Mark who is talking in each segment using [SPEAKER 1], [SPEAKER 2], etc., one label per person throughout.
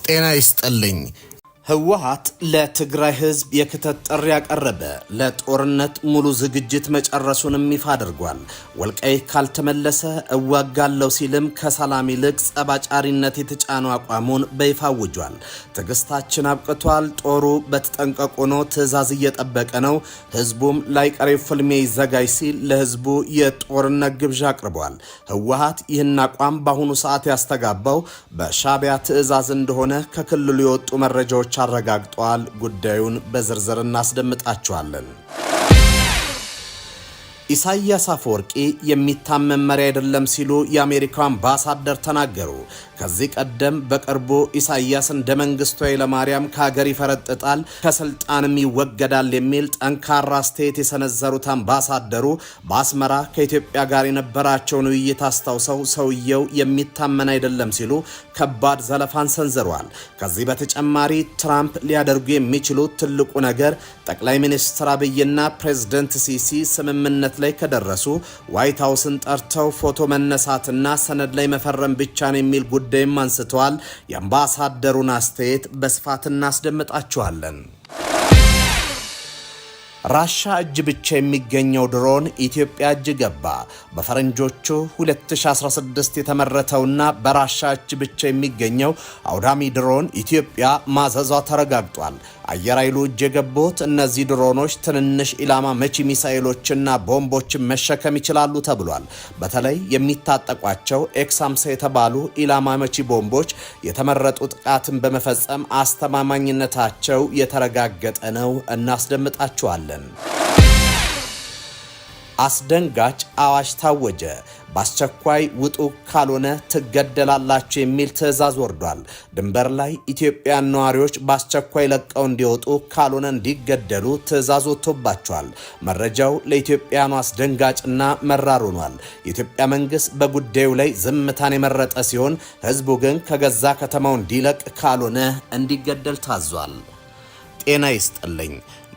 [SPEAKER 1] ጤና ይስጥልኝ።
[SPEAKER 2] ህወሓት ለትግራይ ህዝብ የክተት ጥሪ ያቀረበ፣ ለጦርነት ሙሉ ዝግጅት መጨረሱንም ይፋ አድርጓል። ወልቃይት ካልተመለሰ እዋጋለሁ ሲልም ከሰላም ይልቅ ጸብ አጫሪነት የተጫነው አቋሙን በይፋ አውጇል። ትዕግስታችን አብቅቷል፣ ጦሩ በተጠንቀቁ ነው፣ ትዕዛዝ እየጠበቀ ነው፣ ህዝቡም ላይቀሬው ፍልሚያ ይዘጋጅ ሲል ለህዝቡ የጦርነት ግብዣ አቅርቧል። ህወሓት ይህን አቋም በአሁኑ ሰዓት ያስተጋባው በሻዕቢያ ትዕዛዝ እንደሆነ ከክልሉ የወጡ መረጃዎች አረጋግጧል። ጉዳዩን በዝርዝር እናስደምጣችኋለን። ኢሳያስ አፈወርቂ የሚታመን መሪ አይደለም ሲሉ የአሜሪካው አምባሳደር ተናገሩ። ከዚህ ቀደም በቅርቡ ኢሳያስ እንደ መንግስቱ ኃይለማርያም ከሀገር ይፈረጥጣል፣ ከስልጣንም ይወገዳል የሚል ጠንካራ አስተያየት የሰነዘሩት አምባሳደሩ በአስመራ ከኢትዮጵያ ጋር የነበራቸውን ውይይት አስታውሰው ሰውየው የሚታመን አይደለም ሲሉ ከባድ ዘለፋን ሰንዝረዋል። ከዚህ በተጨማሪ ትራምፕ ሊያደርጉ የሚችሉት ትልቁ ነገር ጠቅላይ ሚኒስትር አብይና ፕሬዝደንት ሲሲ ስምምነት ላይ ከደረሱ ዋይት ሀውስን ጠርተው ፎቶ መነሳትና ሰነድ ላይ መፈረም ብቻ ነው የሚል ጉዳይም አንስተዋል። የአምባሳደሩን አስተያየት በስፋት እናስደምጣችኋለን። ራሻ እጅ ብቻ የሚገኘው ድሮን ኢትዮጵያ እጅ ገባ። በፈረንጆቹ 2016 የተመረተውና በራሻ እጅ ብቻ የሚገኘው አውዳሚ ድሮን ኢትዮጵያ ማዘዟ ተረጋግጧል። አየር ኃይሉ እጅ የገቡት እነዚህ ድሮኖች ትንንሽ ኢላማ መቺ ሚሳኤሎችና ቦምቦችን መሸከም ይችላሉ ተብሏል። በተለይ የሚታጠቋቸው ኤክስ 50 የተባሉ ኢላማ መቺ ቦምቦች የተመረጡ ጥቃትን በመፈጸም አስተማማኝነታቸው የተረጋገጠ ነው። እናስደምጣችኋለን። አስደንጋጭ አዋጅ ታወጀ። በአስቸኳይ ውጡ ካልሆነ ትገደላላችሁ የሚል ትዕዛዝ ወርዷል። ድንበር ላይ ኢትዮጵያን ነዋሪዎች በአስቸኳይ ለቀው እንዲወጡ ካልሆነ እንዲገደሉ ትዕዛዝ ወጥቶባቸዋል። መረጃው ለኢትዮጵያኑ አስደንጋጭና መራር ሆኗል። የኢትዮጵያ መንግስት በጉዳዩ ላይ ዝምታን የመረጠ ሲሆን፣ ህዝቡ ግን ከገዛ ከተማው እንዲለቅ ካልሆነ እንዲገደል ታዟል። ጤና ይስጥልኝ።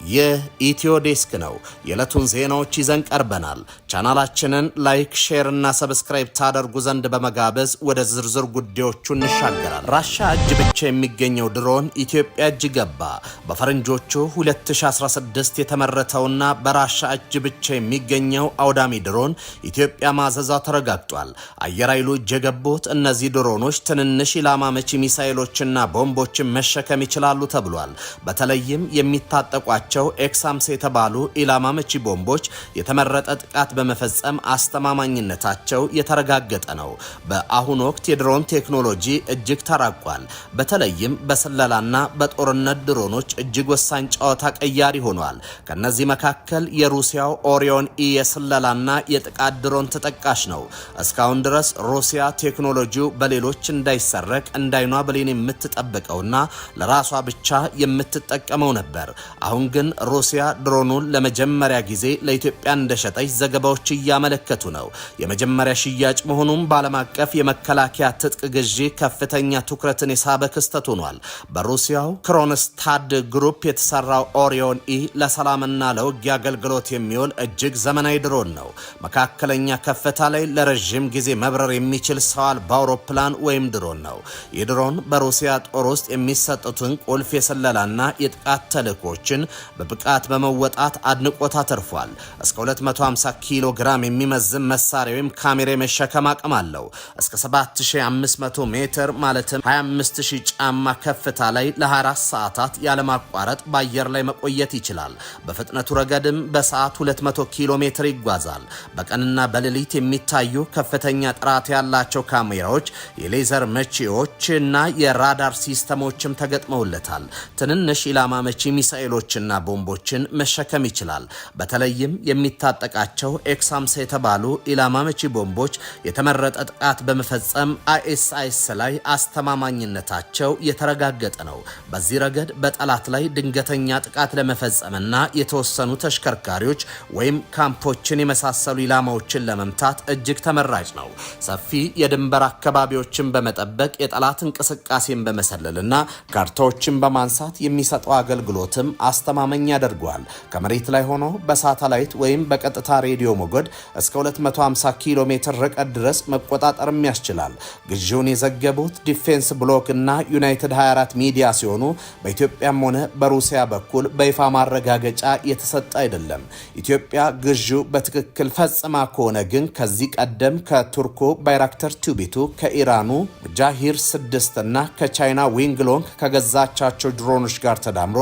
[SPEAKER 2] ይህ ኢትዮ ዴስክ ነው። የዕለቱን ዜናዎች ይዘን ቀርበናል። ቻናላችንን like፣ share እና subscribe ታደርጉ ዘንድ በመጋበዝ ወደ ዝርዝር ጉዳዮቹ እንሻገራል። ራሻ እጅ ብቻ የሚገኘው ድሮን ኢትዮጵያ እጅ ገባ። በፈረንጆቹ 2016 የተመረተውና በራሻ እጅ ብቻ የሚገኘው አውዳሚ ድሮን ኢትዮጵያ ማዘዟ ተረጋግጧል። አየር ኃይሉ እጅ የገቡት እነዚህ ድሮኖች ትንንሽ ኢላማ መቺ ሚሳኤሎችና ቦምቦችን መሸከም ይችላሉ ተብሏል። በተለይም የሚታጠቋቸው ኤክስ 50 የተባሉ ኢላማ መቺ ቦምቦች የተመረጠ ጥቃት በመፈጸም አስተማማኝነታቸው የተረጋገጠ ነው። በአሁኑ ወቅት የድሮን ቴክኖሎጂ እጅግ ተራቋል። በተለይም በስለላና በጦርነት ድሮኖች እጅግ ወሳኝ ጨዋታ ቀያሪ ሆኗል። ከነዚህ መካከል የሩሲያው ኦሪዮን ኢ የስለላና የጥቃት ድሮን ተጠቃሽ ነው። እስካሁን ድረስ ሩሲያ ቴክኖሎጂው በሌሎች እንዳይሰረቅ እንዳይኗ ብሌን የምትጠብቀውና ለራሷ ብቻ የምትጠቀመው ነበር። አሁን ግን ሩሲያ ድሮኑን ለመጀመሪያ ጊዜ ለኢትዮጵያ እንደሸጠች ዘገባዎች እያመለከቱ ነው። የመጀመሪያ ሽያጭ መሆኑም በዓለም አቀፍ የመከላከያ ትጥቅ ግዢ ከፍተኛ ትኩረትን የሳበ ክስተት ሆኗል። በሩሲያው ክሮንስታድ ግሩፕ የተሰራው ኦሪዮን ኢ ለሰላምና ለውጊያ አገልግሎት የሚውል እጅግ ዘመናዊ ድሮን ነው። መካከለኛ ከፍታ ላይ ለረዥም ጊዜ መብረር የሚችል ሰው አልባ አውሮፕላን ወይም ድሮን ነው። ይህ ድሮን በሩሲያ ጦር ውስጥ የሚሰጡትን ቁልፍ የስለላና የጥቃት ተልዕኮችን በብቃት በመወጣት አድናቆት አትርፏል። እስከ 250 ኪሎ ግራም የሚመዝን መሳሪያ ወይም ካሜራ የመሸከም አቅም አለው። እስከ 7500 ሜትር ማለትም 25000 ጫማ ከፍታ ላይ ለ24 ሰዓታት ያለማቋረጥ በአየር ላይ መቆየት ይችላል። በፍጥነቱ ረገድም በሰዓት 200 ኪሎ ሜትር ይጓዛል። በቀንና በሌሊት የሚታዩ ከፍተኛ ጥራት ያላቸው ካሜራዎች፣ የሌዘር መቺዎች እና የራዳር ሲስተሞችም ተገጥመውለታል። ትንንሽ ኢላማ መቺ ሚሳኤሎችና ቦምቦችን መሸከም ይችላል። በተለይም የሚታጠቃቸው ኤክስ 50 የተባሉ ኢላማ መቺ ቦምቦች የተመረጠ ጥቃት በመፈጸም አይኤስአይኤስ ላይ አስተማማኝነታቸው የተረጋገጠ ነው። በዚህ ረገድ በጠላት ላይ ድንገተኛ ጥቃት ለመፈጸምና የተወሰኑ ተሽከርካሪዎች ወይም ካምፖችን የመሳሰሉ ኢላማዎችን ለመምታት እጅግ ተመራጭ ነው። ሰፊ የድንበር አካባቢዎችን በመጠበቅ የጠላት እንቅስቃሴን በመሰለልና ካርታዎችን በማንሳት የሚሰጠው አገልግሎትም አስተማማኝ አስተማማኝ ያደርገዋል። ከመሬት ላይ ሆኖ በሳተላይት ወይም በቀጥታ ሬዲዮ ሞገድ እስከ 250 ኪሎ ሜትር ርቀት ድረስ መቆጣጠርም ያስችላል። ግዢውን የዘገቡት ዲፌንስ ብሎክ እና ዩናይትድ 24 ሚዲያ ሲሆኑ በኢትዮጵያም ሆነ በሩሲያ በኩል በይፋ ማረጋገጫ የተሰጠ አይደለም። ኢትዮጵያ ግዢው በትክክል ፈጽማ ከሆነ ግን ከዚህ ቀደም ከቱርኩ ባይራክተር TB2፣ ከኢራኑ ጃሂር 6 እና ከቻይና ዊንግሎንግ ከገዛቻቸው ድሮኖች ጋር ተዳምሮ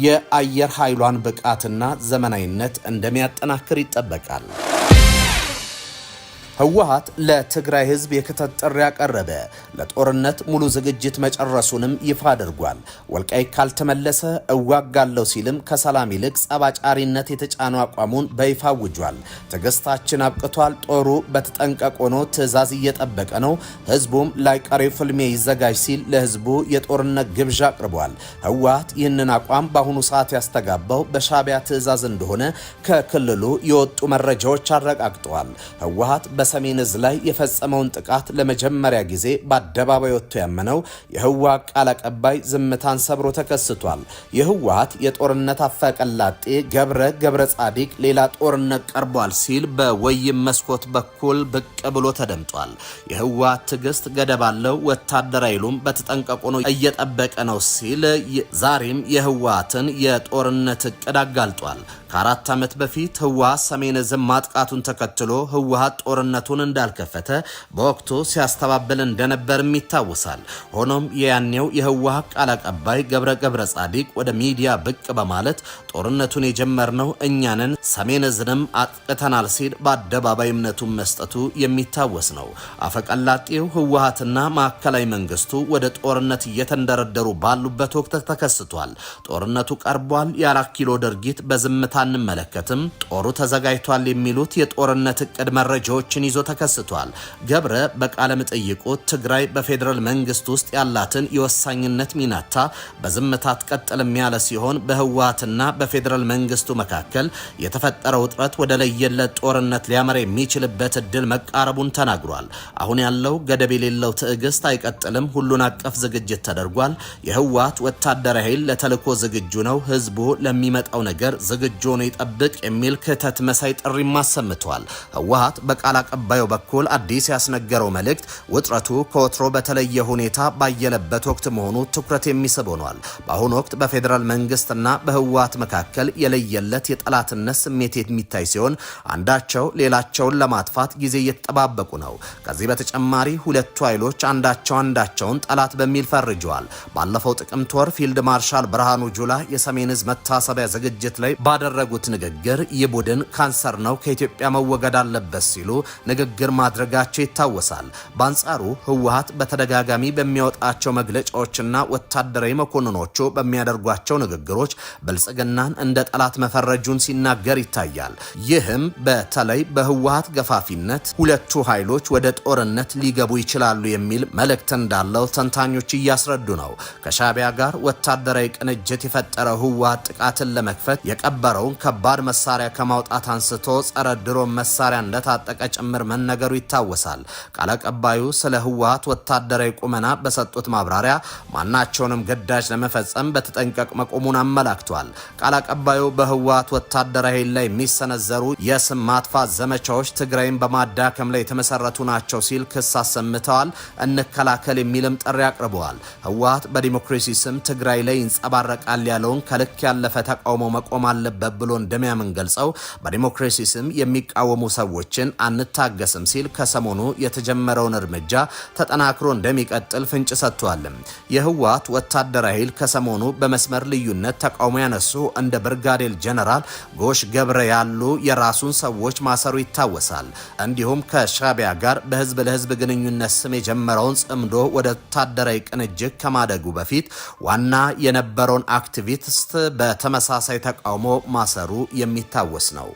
[SPEAKER 2] የአየር ኃይሏን ብቃትና ዘመናዊነት እንደሚያጠናክር ይጠበቃል። ህወሓት ለትግራይ ህዝብ የክተት ጥሪ ያቀረበ፣ ለጦርነት ሙሉ ዝግጅት መጨረሱንም ይፋ አድርጓል። ወልቃይት ካልተመለሰ እዋጋለሁ ሲልም ከሰላም ይልቅ ጸባጫሪነት የተጫነው አቋሙን በይፋ አውጇል። ትዕግስታችን አብቅቷል፣ ጦሩ በተጠንቀቅ ሆኖ ትዕዛዝ እየጠበቀ ነው፣ ህዝቡም ላይቀሬው ፍልሜ ይዘጋጅ ሲል ለህዝቡ የጦርነት ግብዣ አቅርቧል። ህወሓት ይህንን አቋም በአሁኑ ሰዓት ያስተጋባው በሻዕቢያ ትዕዛዝ እንደሆነ ከክልሉ የወጡ መረጃዎች አረጋግጠዋል። ህወሓት በሰሜን እዝ ላይ የፈጸመውን ጥቃት ለመጀመሪያ ጊዜ በአደባባይ ወጥቶ ያመነው የህወሓት ቃል አቀባይ ዝምታን ሰብሮ ተከስቷል። የህወሓት የጦርነት አፈቀላጤ ገብረ ገብረ ጻዲቅ ሌላ ጦርነት ቀርቧል ሲል በወይም መስኮት በኩል ብቅ ብሎ ተደምጧል። የህወሓት ትዕግስት ገደብ አለው፣ ወታደር ኃይሉም በተጠንቀቁ ነው እየጠበቀ ነው ሲል ዛሬም የህወሓትን የጦርነት እቅድ አጋልጧል። ከ4 ዓመት በፊት ህወሓት ሰሜን እዝን ማጥቃቱን ተከትሎ ህወሓት ጦርነቱን እንዳልከፈተ በወቅቱ ሲያስተባብል እንደነበርም ይታወሳል። ሆኖም የያኔው የህወሓት ቃል አቀባይ ገብረ ገብረ ጻዲቅ ወደ ሚዲያ ብቅ በማለት ጦርነቱን የጀመርነው እኛንን፣ ሰሜን እዝንም አጥቅተናል ሲል በአደባባይ እምነቱን መስጠቱ የሚታወስ ነው። አፈቀላጤው ህወሓትና ማዕከላዊ መንግስቱ ወደ ጦርነት እየተንደረደሩ ባሉበት ወቅት ተከስቷል። ጦርነቱ ቀርቧል። የአራት ኪሎ ድርጊት በዝምታ አንመለከትም፣ ጦሩ ተዘጋጅቷል የሚሉት የጦርነት እቅድ መረጃዎችን ይዞ ተከስቷል። ገብረ በቃለ መጠይቁ ትግራይ በፌዴራል መንግስት ውስጥ ያላትን የወሳኝነት ሚናታ በዝምታ አትቀጥልም ያለ ሲሆን በህወሓትና በፌዴራል መንግስቱ መካከል የተፈጠረው ውጥረት ወደ ለየለት ጦርነት ሊያመራ የሚችልበት እድል መቃረቡን ተናግሯል። አሁን ያለው ገደብ የሌለው ትዕግስት አይቀጥልም። ሁሉን አቀፍ ዝግጅት ተደርጓል። የህወሓት ወታደራዊ ኃይል ለተልዕኮ ዝግጁ ነው። ህዝቡ ለሚመጣው ነገር ዝግጁ ሆኖ ይጠብቅ የሚል ክተት መሳይ ጥሪም አሰምቷል። ህወሓት በቃል አቀባዩ በኩል አዲስ ያስነገረው መልእክት ውጥረቱ ከወትሮ በተለየ ሁኔታ ባየለበት ወቅት መሆኑ ትኩረት የሚስብ ሆኗል። በአሁኑ ወቅት በፌዴራል መንግስትና በህወሓት መካከል የለየለት የጠላትነት ስሜት የሚታይ ሲሆን አንዳቸው ሌላቸውን ለማጥፋት ጊዜ እየተጠባበቁ ነው። ከዚህ በተጨማሪ ሁለቱ ኃይሎች አንዳቸው አንዳቸውን ጠላት በሚል ፈርጀዋል። ባለፈው ጥቅምት ወር ፊልድ ማርሻል ብርሃኑ ጁላ የሰሜን ዕዝ መታሰቢያ ዝግጅት ላይ ባደረጉት ንግግር ይህ ቡድን ካንሰር ነው፣ ከኢትዮጵያ መወገድ አለበት ሲሉ ንግግር ማድረጋቸው ይታወሳል። በአንጻሩ ህወሓት በተደጋጋሚ በሚያወጣቸው መግለጫዎችና ወታደራዊ መኮንኖቹ በሚያደርጓቸው ንግግሮች ብልጽግናን እንደ ጠላት መፈረጁን ሲናገር ይታያል። ይህም በተለይ በህወሓት ገፋፊነት ሁለቱ ኃይሎች ወደ ጦርነት ሊገቡ ይችላሉ የሚል መልእክት እንዳለው ተንታኞች እያስረዱ ነው። ከሻዕቢያ ጋር ወታደራዊ ቅንጅት የፈጠረው ህወሓት ጥቃትን ለመክፈት የቀበረውን ከባድ መሳሪያ ከማውጣት አንስቶ ጸረ ድሮን መሳሪያ እንደታጠቀ ጭምር መነገሩ ይታወሳል። ቃል አቀባዩ ስለ ህወሓት ወታደራዊ ቁመና በሰጡት ማብራሪያ ማናቸውንም ግዳጅ ለመፈጸም በተጠንቀቅ መቆሙን አመላክቷል። ቃል አቀባዩ በህወሓት ወታደራዊ ኃይል ላይ የሚሰነዘሩ የስም ማጥፋት ዘመቻዎች ትግራይን በማዳከም ላይ የተመሰረቱ ናቸው ሲል ክስ አሰምተዋል። እንከላከል የሚልም ጥሪ አቅርበዋል። ህወሓት በዲሞክራሲ ስም ትግራይ ላይ ይንጸባረቃል ያለውን ከልክ ያለፈ ተቃውሞ መቆም አለበት ብሎ እንደሚያምን ገልጸው በዲሞክራሲ ስም የሚቃወሙ ሰዎችን አንታገስም ሲል ከሰሞኑ የተጀመረውን እርምጃ ተጠናክሮ እንደሚቀጥል ፍንጭ ሰጥቷል። የህወሓት ወታደራዊ ኃይል ከሰሞኑ በመስመር ልዩነት ተቃውሞ ያነሱ እንደ ብርጋዴር ጀነራል ጎሽ ገብረ ያሉ የራሱን ሰዎች ማሰሩ ይታወሳል። እንዲሁም ከሻዕቢያ ጋር በህዝብ ለህዝብ ግንኙነት ስም የጀመረውን ጽምዶ ወደ ወታደራዊ ቅንጅት ከማደጉ በፊት ዋና የነበረውን አክቲቪስት በተመሳሳይ ተቃውሞ ማሰሩ የሚታወስ ነው።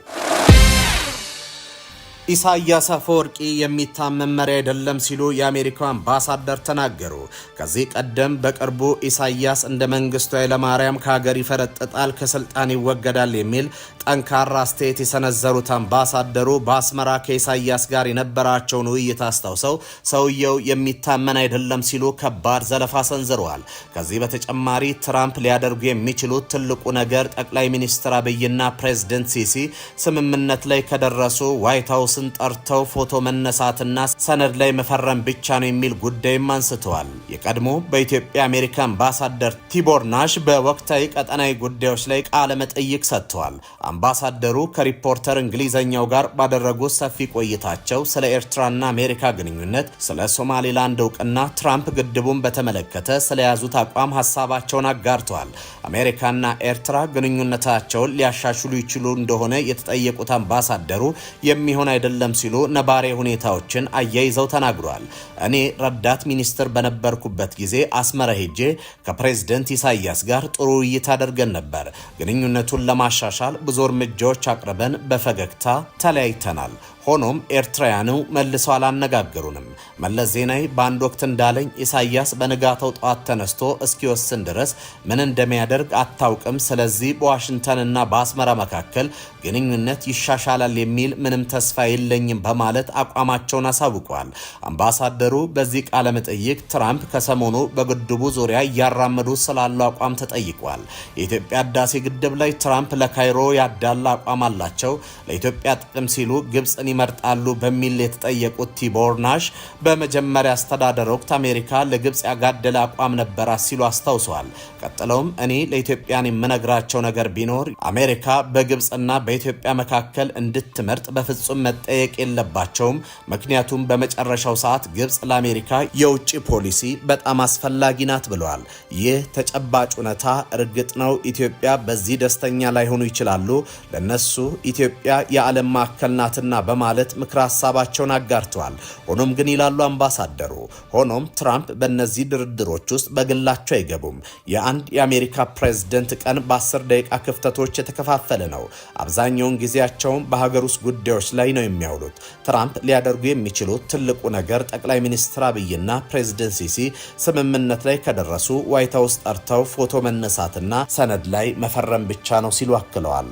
[SPEAKER 2] ኢሳያስ አፈወርቂ የሚታመን መሪ አይደለም ሲሉ የአሜሪካው አምባሳደር ተናገሩ። ከዚህ ቀደም በቅርቡ ኢሳያስ እንደ መንግስቱ ኃይለማርያም ከሀገር ይፈረጥጣል፣ ከስልጣን ይወገዳል የሚል ጠንካራ አስተያየት የሰነዘሩት አምባሳደሩ በአስመራ ከኢሳያስ ጋር የነበራቸውን ውይይት አስታውሰው ሰውየው የሚታመን አይደለም ሲሉ ከባድ ዘለፋ ሰንዝረዋል። ከዚህ በተጨማሪ ትራምፕ ሊያደርጉ የሚችሉት ትልቁ ነገር ጠቅላይ ሚኒስትር አብይና ፕሬዝደንት ሲሲ ስምምነት ላይ ከደረሱ ዋይት ሀውስን ጠርተው ፎቶ መነሳትና ሰነድ ላይ መፈረም ብቻ ነው የሚል ጉዳይም አንስተዋል። የቀድሞ በኢትዮጵያ አሜሪካ አምባሳደር ቲቦር ናሽ በወቅታዊ ቀጠናዊ ጉዳዮች ላይ ቃለ መጠይቅ ሰጥተዋል። አምባሳደሩ ከሪፖርተር እንግሊዘኛው ጋር ባደረጉት ሰፊ ቆይታቸው ስለ ኤርትራና አሜሪካ ግንኙነት፣ ስለ ሶማሌላንድ እውቅና፣ ትራምፕ ግድቡን በተመለከተ ስለያዙት አቋም ሀሳባቸውን አጋርተዋል። አሜሪካና ኤርትራ ግንኙነታቸውን ሊያሻሽሉ ይችሉ እንደሆነ የተጠየቁት አምባሳደሩ የሚሆን አይደለም ሲሉ ነባሬ ሁኔታዎችን አያይዘው ተናግሯል። እኔ ረዳት ሚኒስትር በነበርኩበት ጊዜ አስመራ ሄጄ ከፕሬዝደንት ኢሳያስ ጋር ጥሩ ውይይት አድርገን ነበር። ግንኙነቱን ለማሻሻል ብዙ እርምጃዎች አቅርበን በፈገግታ ተለያይተናል። ሆኖም ኤርትራውያኑ መልሰው አላነጋገሩንም። መለስ ዜናዊ በአንድ ወቅት እንዳለኝ ኢሳያስ በንጋታው ጠዋት ተነስቶ እስኪወስን ድረስ ምን እንደሚያደርግ አታውቅም። ስለዚህ በዋሽንግተንና በአስመራ መካከል ግንኙነት ይሻሻላል የሚል ምንም ተስፋ የለኝም በማለት አቋማቸውን አሳውቀዋል። አምባሳደሩ በዚህ ቃለ መጠይቅ ትራምፕ ከሰሞኑ በግድቡ ዙሪያ እያራመዱ ስላለው አቋም ተጠይቋል። የኢትዮጵያ ህዳሴ ግድብ ላይ ትራምፕ ለካይሮ ያዳላ አቋም አላቸው፣ ለኢትዮጵያ ጥቅም ሲሉ ግብፅን ይመርጣሉ በሚል የተጠየቁት ቲቦር ናሽ በመጀመሪያ አስተዳደር ወቅት አሜሪካ ለግብፅ ያጋደለ አቋም ነበራት ሲሉ አስታውሰዋል። ቀጥለውም እኔ ለኢትዮጵያን የምነግራቸው ነገር ቢኖር አሜሪካ በግብፅና በኢትዮጵያ መካከል እንድትመርጥ በፍጹም መጠየቅ የለባቸውም። ምክንያቱም በመጨረሻው ሰዓት ግብፅ ለአሜሪካ የውጭ ፖሊሲ በጣም አስፈላጊ ናት ብለዋል። ይህ ተጨባጭ እውነታ እርግጥ ነው ኢትዮጵያ በዚህ ደስተኛ ላይሆኑ ይችላሉ። ለነሱ ኢትዮጵያ የዓለም ማዕከል ናትና በማለት ምክረ ሀሳባቸውን አጋርተዋል። ሆኖም ግን ይላሉ አምባሳደሩ፣ ሆኖም ትራምፕ በእነዚህ ድርድሮች ውስጥ በግላቸው አይገቡም። የአንድ የአሜሪካ ፕሬዝደንት ቀን በ10 ደቂቃ ክፍተቶች የተከፋፈለ ነው። አብዛኛውን ጊዜያቸውን በሀገር ውስጥ ጉዳዮች ላይ ነው የሚያውሉት። ትራምፕ ሊያደርጉ የሚችሉት ትልቁ ነገር ጠቅላይ ሚኒስትር አብይና ፕሬዝደንት ሲሲ ስምምነት ላይ ከደረሱ ዋይት ሀውስ ጠርተው ፎቶ መነሳትና ሰነድ ላይ መፈረም ብቻ ነው ሲሉ አክለዋል።